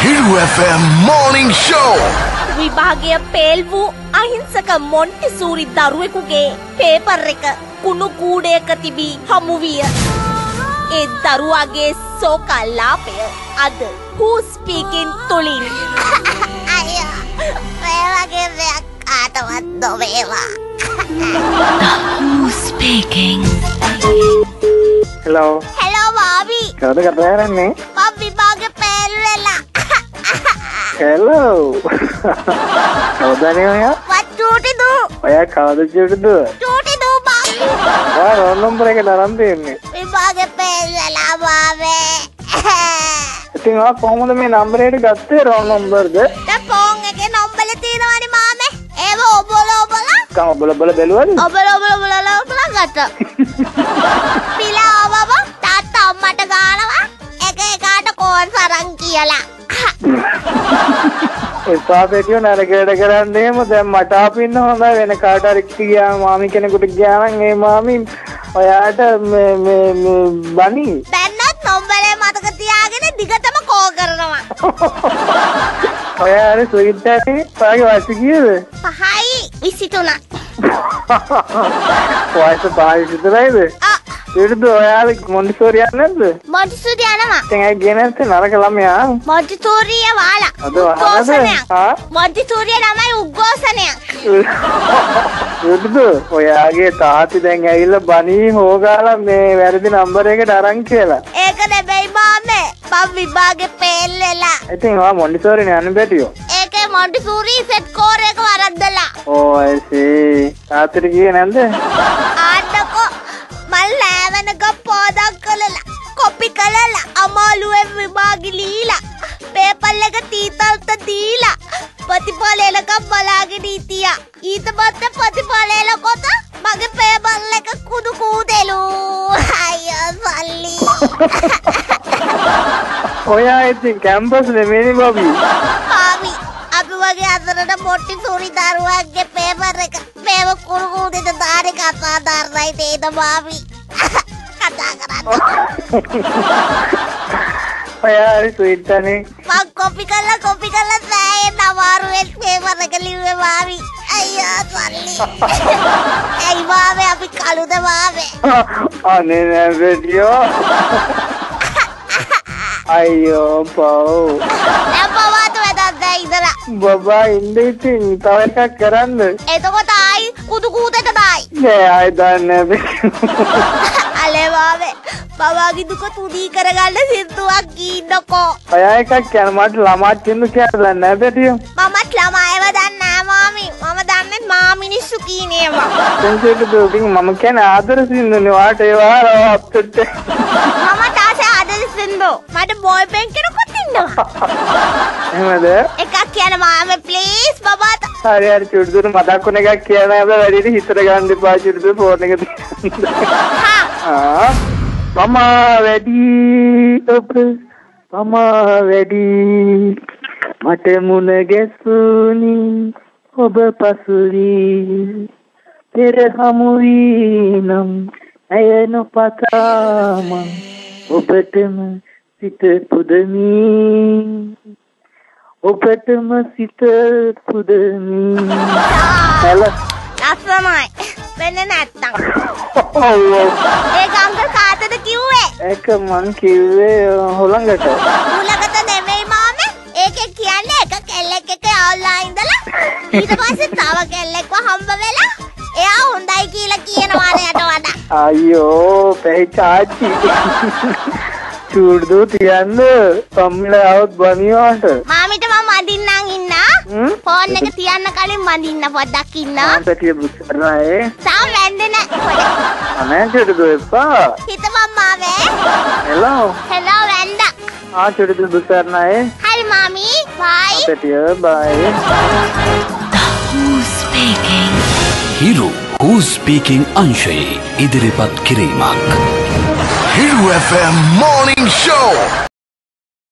Hiru FM Morning Show. විභාගය fail වූ අහිංසක මොන්ටිසෝරි දරුවෙකුගේ පේපර් එක කුණු කූඩයක තිබී හමු විය. ඒ දරුවාගේ ශෝකලාපය අද Who Speaking තුලින්. අයියෝ, මේ වගේ දෙයක් කාටවත් නොවේවා. Who Speaking. Hello. Hello මාමි. කවුද කතා කරන්නේ? මම විභාගෙ පේල් වෙලා. හෙලෝ. කවුද අනේ ඔයා? මං චූටි දූ. ඔයා කවුද චූටි දූ? චූටි දූ බං. ඔයා රෝල් නම්බර් එක අරන් තියෙන්නේ. විභාගෙ පේල් වෙලා මාමේ. ඉතින් ඔයා කොහොමද මේ නම්බරේට ගත්තේ රෝල් නම්බර්ද? දැන් ෆෝන් එකේ නම්බර තියෙනවනේ මාමේ. ඒව ඔබල ඔබල. කම ඔබල ඔබල බැලුවද? ඔබල ඔබල ඔබල ඔබල ගත්තා. පිලා ආවම තාත්තා අම්මට ගානවා එක එකාට කෝන් සරන් කියලා. එපා පෙටියෝ නරකයට කරන්න එහෙම. දැන් මට ආපින්න හොඳයි වෙන කාට හරි ගියා මාමි කෙනෙකුට ගියා නම් ඒ මාමි ඔයාට මේ මේ මේ බනි. බැන්නත් නම්බරේ මතක තියාගෙන දිගටම කෝල් කරනවා. ඔයා හරි ස්වීට් ඇටි. ඔයාගේ වයස කීයද? 5:23. වයස 5:23යිද? ආ. ඊටද ඔයාලා මොන්ටිසෝරි යන්නේ නැද්ද? මොන්ටිසෝරි යනවා. ඉතින් ඇයි ගියේ නැත්තේ නරක ළමයා? මොන්ටිසෝරිය වාලා. අද වහනද? ආ? මොන්ටිසෝරිය ළමයි උද්ඝෝෂණයක්. ඊටද ඔයාගේ තාත්ති දැන් ඇවිල්ලා බනී හොගාලා මේ වැරදි නම්බර් එකට අරන් කියලා. ඒක නෙමෙයි මාමේ. මං විභාගෙ පේල් වෙලා. ඉතින් ඔයා මොන්ටිසෝරි නේ යන්නේ බැටියෝ. ඒකේ මොන්ටිසෝරි සෙට් කෝර් එක වරද්දලා. ඕ I see. තාත්තට කිව්වේ නැද්ද? ආන්නකෝ මල් ලෑවනක පෝදක් කළලා කොපි කළලා අමාළුවෙන් විභාගෙ ලීලා පේපර් එක තීතල්ට දීලා ප්‍රතිඵල එනකම් බලාගෙන හිටියා. ඊට පස්සේ ප්‍රතිඵල එනකොට මගේ පේපර් එක කුඩු කූදෙලු. අයියෝ සල්ලි. ඔයා ඉතින් කැම්පස් නෙමෙයිනේ බබි. මාමි අපි වගේ අතරට මොන්ටිසෝරි දරුවන්ගේ පේපර් එක මේව කුණු කූදෙට දාන එක අසාධාරණයි නේද මාමි? කතා කරන්න. ඔයා හරි ස්වීට් අනේ. මං කොපි කරලා කොපි කරලා සෑහෙන අමාරුවෙන් පේපර් එක ලිව්වේ මාමි. අයියෝ සල්ලි. ඇයි මාමේ අපි කළුද මාමේ? අනේ නෑ බෙටියෝ. අයියෝ පව්. දැන් බබාට වැඩක් නෑ ඉඳලා. බබා ඉන්න ඉතින් තව එකක් කරන්න. එතකොට ආයි කුඩු කූදෙට දායි. නෑ ආයි දාන්නේ නෑ. අලේ මාමේ බබාගේ දුක තුනී කරගන්න සින්දුවක් ගින්නකෝ. ඔයා එකක් කියන්න මට ළමා සින්දු කියන්න දන්නේ නෑ බෙටියෝ. මමත් ළමා ඒව දන්නේ නෑ මාමි. මම දන්නේ මා මිනිස්සු කියන ඒවා. සෙන්සේට ඉතින් මම කියන්නේ ආදර සින්දුනේ. ඔයාට ඒවා අහලා අප්සෙට්. මමත් ආස ආදර සින්දු. මට බෝයි ෆ්‍රෙන්ඩ් කෙනෙකුත් ඉන්නවා. එහෙමද? එකක් කියන්න මාමේ ප්ලීස් බබාට. හරි හරි චුට්ටු මතක් වුණ එකක් කියන්න හැබැයි වැඩිට හිතට ගන්න එපා චුට්ටු ෆෝන් එක තියන්න. හා. ආ මමා වැඩි ඔබ මමා වැඩි මට මුණ ගැසුනි ඔබ පසුවි පෙර හමු වී නම් ඇය නොපතා මං ඔබටම සිත පුදමි ඔබටම සිත පුදමි. හෙලෝ. ලස්සනයි. වෙන්නේ නැත්තම්. ඔව්. ඒක අංකල් කාටද කිව්වේ? ඒක මං කිව්වේ හොළඟට. හොළඟට නෙමෙයි මාමේ. ඒකේ කියන්නේ එක කෙල්ලෙක් එක්ක යාළුවා ඉඳලා ඊට පස්සේ තව කෙල්ලෙක්ව හම්බ වෙලා එයා හොඳයි කියලා කියනවා එයාට වඩා. අයියෝ පැහිච්ච ආච්චි. චූඩු තියන්න පම්මිලා આવත් බනිවාට. මාමිට මම මඳින්නම් ඉන්න. ෆෝන් එක තියන්න කලින් මඳින්න පොඩ්ඩක් ඉන්න. මම පැටිය බුක් කරනවා ඒ. තාම වැන්දේ නෑ. අනේ චූඩු එපා. හිතපන් මාමේ. හෙලෝ. හෙලෝ වැන්දා. ආ චූඩු බුක් කරනවා ඒ. හරි මාමි. බයි. පැටිය බයි. Who Speaking. Hiru Who Speaking අංශයේ ඉදිරිපත් කිරීමක්. Hiru FM Morning Show.